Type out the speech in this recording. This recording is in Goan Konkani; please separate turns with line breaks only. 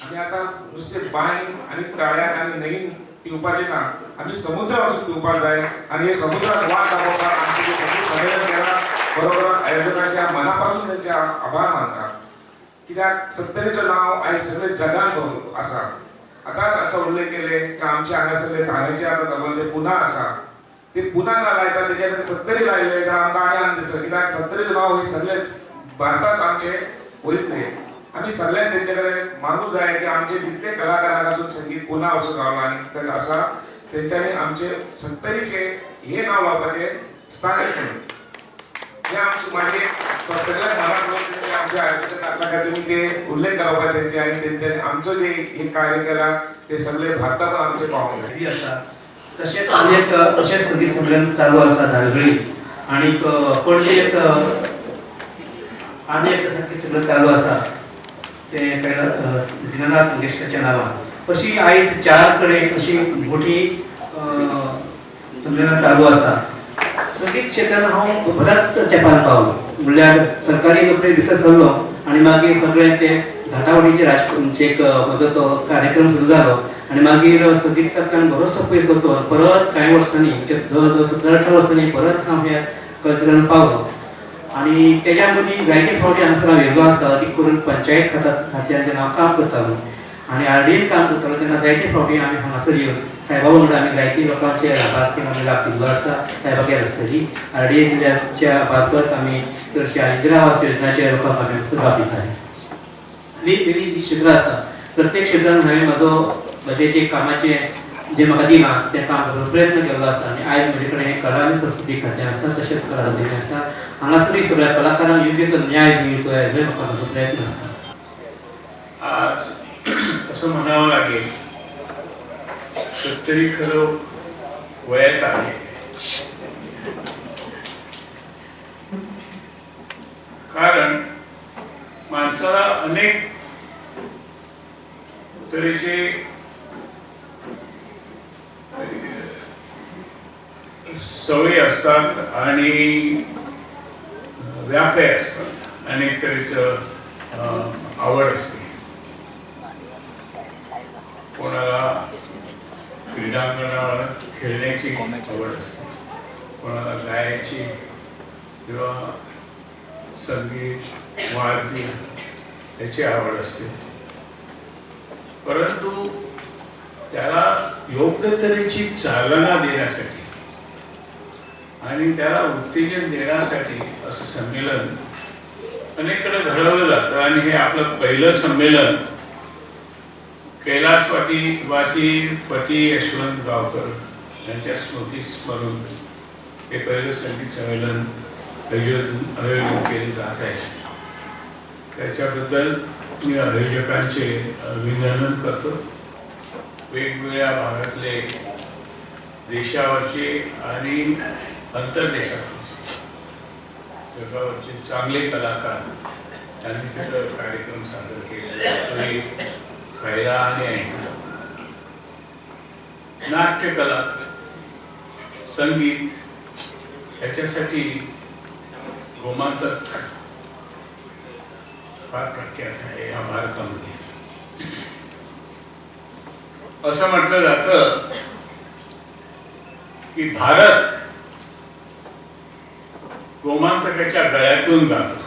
आमी आतां नुस्तें बांय आनी तळ्यान आनी न्हंयेन पिवपाचें ना, आमी समुद्राक वचून पिवपाक जाय आनी हे समुद्राक वाट दाखोवपाक आमचें जें संगीत संमेलन केलां बरोबर आयोजकांच्या मना पासून तेंचे आभार मानता. कित्याक सत्तरीचो नांव आयज सगळे जगान आसा. आतांच आतां उल्लेख केले की आमच्या हांगासरले थाण्याचे आतां दबलचे पुना आसा, ते पुना ना लायता तेच्या खातीर सत्तरी लायले जाल्यार आमकां आनी आनंद दिसता. कित्याक सत्तरीचें नांव हे सगळेच भारतांत आमचे वयतले. आमी सगळ्यांनी तेंचे कडेन मागूंक जाय की आमचे जितले कलाकार हांगासून संगीत पुना वचून गावला आनी थंय आसा तेंच्यांनी आमचे सत्तरीचे हे नांव लावपाचें स्थानीक म्हणून हे आमचे मागीर सगळ्या मनात आमचे आयोजक आसा काय तुमी ते उल्लेख करपाक तेंचे आनी तेंच्यांनी आमचो जे हे कार्य केला ते सगळे भारतांत आमचे पावोवंक जाय.
आसा तशेंच आनी एक अशेंच संगीत संमेलन चालू आसा धारगळी आनी पणजे एक आनी एक संगीत संमेलन चालू आसा तें दिनानाथ मंगेशकरच्या नांवान. अशी आयज चार कडेन अशी मोठी संमेलनां चालू आसा. संगीत क्षेत्रान हांव बऱ्याच तेंपार पावलो, म्हणल्यार सरकारी नोकरी भितर सरलो आनी मागीर सगळें ते धाटावटीचे राजचे एक म्हजो तो कार्यक्रम सुरू जालो आनी मागीर संगीतांतल्यान बरोचसो पयस वचून परत कांय वर्सांनी, म्हणजे जवळ जवळ 17-18 वर्सांनी परत हांव ह्या कल्चरान पावलो. आनी तेज्या मदीं जायते फावटी हांगासर हांव येयल्लो आसा, अदीक करून पंचायत खात्यान जेन्ना हांव काम करतालो आनी आरडीएन काम करतालो तेन्ना जायते फावटी आमी हांगासर येवन साहेबा वांगडा आमी जायते लोकांचे लाभार्थी आमी लाभ दिल्लो आसा. साहेबाक याद आसतली, आरडीएच्या मार्फत आमी चडशे इंदिरा आवास योजनाचे लोकांक आमी हांगासर लाभ दिताले. वेगवेगळीं क्षेत्रां आसा, प्रत्येक क्षेत्रान हांवें म्हजो म्हजें जें कामाचें जें म्हाका दिलां तें काम करपाचो प्रयत्न केल्लो आसा. आनी आयज म्हजे कडेन कला आनी संस्कृती खातें आसा, तशेंच कला अकादमी आसा. हांगासरूय सगळ्या कलाकारांक योग्य तो न्याय मेळचो हेजोय म्हाका म्हजो प्रयत्न आसा.
आज असं म्हणावं लागेल, सत्तरी खरं वयात आले, कारण माणसाला अनेक तऱ्हेचे सवयी असतात आणि व्यापे असतात, अनेक तऱ्हेचं आवड असते. कोणाला क्रीडांगणावर खेळण्याची आवड असते, कोणाला गायची किंवा संगीत वाद्य याची आवड असते, परंतु त्याला योग्य तऱ्हेची चालना देण्यासाठी आणि त्याला उत्तेजन देण्यासाठी असं संमेलन अनेककडे घडवलं जातं. आणि हे आपलं पहिलं संमेलन कैलासवाटी वासी फटी यशवंत गावकर यांच्या स्मृती स्मरून हे पहिलं संगीत संमेलन आयोजन केले जात आहे. त्याच्याबद्दल मी आयोजकांचे अभिनंदन करतो. वेगवेगळ्या भागातले, देशावरचे आणि अंतर्देशावरचे, जगावरचे चांगले कलाकार त्यांनी तिथं कार्यक्रम सादर केले, तोही पाहिला आणि ऐकला. नाट्यकला, संगीत याच्यासाठी गोमांतक फार प्रख्यात आहे या भारतामध्ये. असं म्हटलं जातं की भारत गोमांतकाच्या गळ्यातून गातो.